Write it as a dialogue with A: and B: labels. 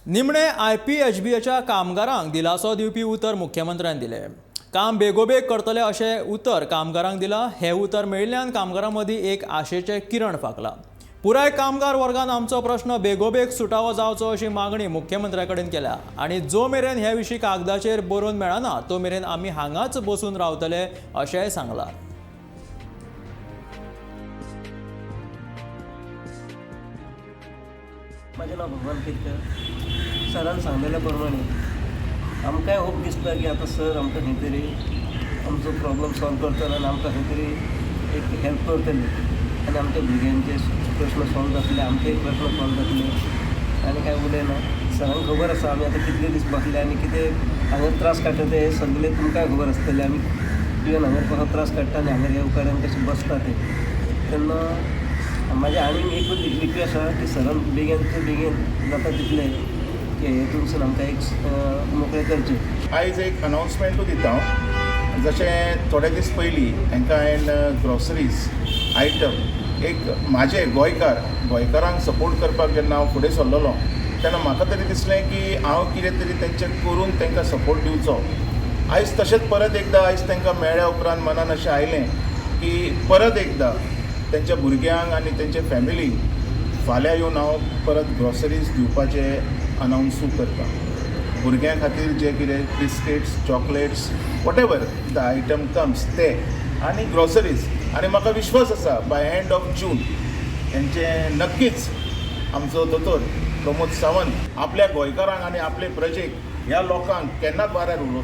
A: निमणे आयपीएचबीच्या कामगारांक दिलासो दिवपी उतर मुख्यमंत्र्यान दिलें. काम बेगोबेग करतले अशें उतर कामगारांक दिलां. हें उतर मेळिल्ल्यान कामगारां मदीं एक आशेचें किरण फांकलां. पुराय कामगार वर्गान आमचो प्रश्न बेगोबेग सुटावो जावचो अशी मागणी मुख्यमंत्र्या कडेन केल्या आनी जो मेरेन हे विशीं कागदाचेर बरोवन मेळना तो मेरेन आमी हांगाच बसून रावतले अशेंय सांगलां.
B: म्हाजें नांव भगवान केतकर. सरान सांगलेल्या प्रमाणे आमकांय होप दिसता की आतां सर आमकां खंय तरी आमचो प्रॉब्लम सॉल्व करतलो आनी आमकां खंय तरी एक हेल्प करतली आनी आमच्या भुरग्यांचे प्रश्न सॉल्व जातले, आमचेय प्रश्न सॉल्व जातले. आनी कांय उलयना. सरांक खबर आसा आमी आतां कितले दीस बसले आनी कितें हांगा त्रास काडटा ते हे सगळे तुमकांय खबर आसतलें. आमी तुवें हांगा कसो त्रास काडटा आनी हांगा ह्या उकाड्यान कशें बसता ते. तेन्ना म्हाजें आनीक एकूच रिक्वेस्ट आसा की सरान बेगीन ते बेगीन जाता तितलें की हेतूनसून आमकां एक मोकळें करचें.
C: आयज एक अनावन्समेंटूय दिता हांव. जशें थोडे दीस पयलीं हांकां हांवें ग्रॉसरीज आयटम एक म्हाजे गोंयकार गोंयकारांक सपोर्ट करपाक जेन्ना हांव फुडें सरलेलो तेन्ना म्हाका तरी दिसलें की हांव कितें तरी तेंचें करून तांकां सपोर्ट दिवचो. आयज तशेंच परत एकदां आयज तांकां मेळ्ळ्या उपरांत मनान अशें आयलें की परत एकदां तेंच्या भुरग्यांक आनी तेंच्या फॅमिलीक फाल्यां येवन हांव परत ग्रॉसरीज दिवपाचें अनावन्सूय करतां. भुरग्यां खातीर जे कितें biscuits, chocolates, whatever the item comes ते आनी ग्रॉसरीज. आनी म्हाका विश्वास आसा बाय एंड ऑफ जून हेंचें नक्कीच आमचो दोतोर प्रमोद सावंत आपल्या गोंयकारांक आनी आपले प्रजेक ह्या लोकांक केन्नाच वाऱ्यार उडोवचो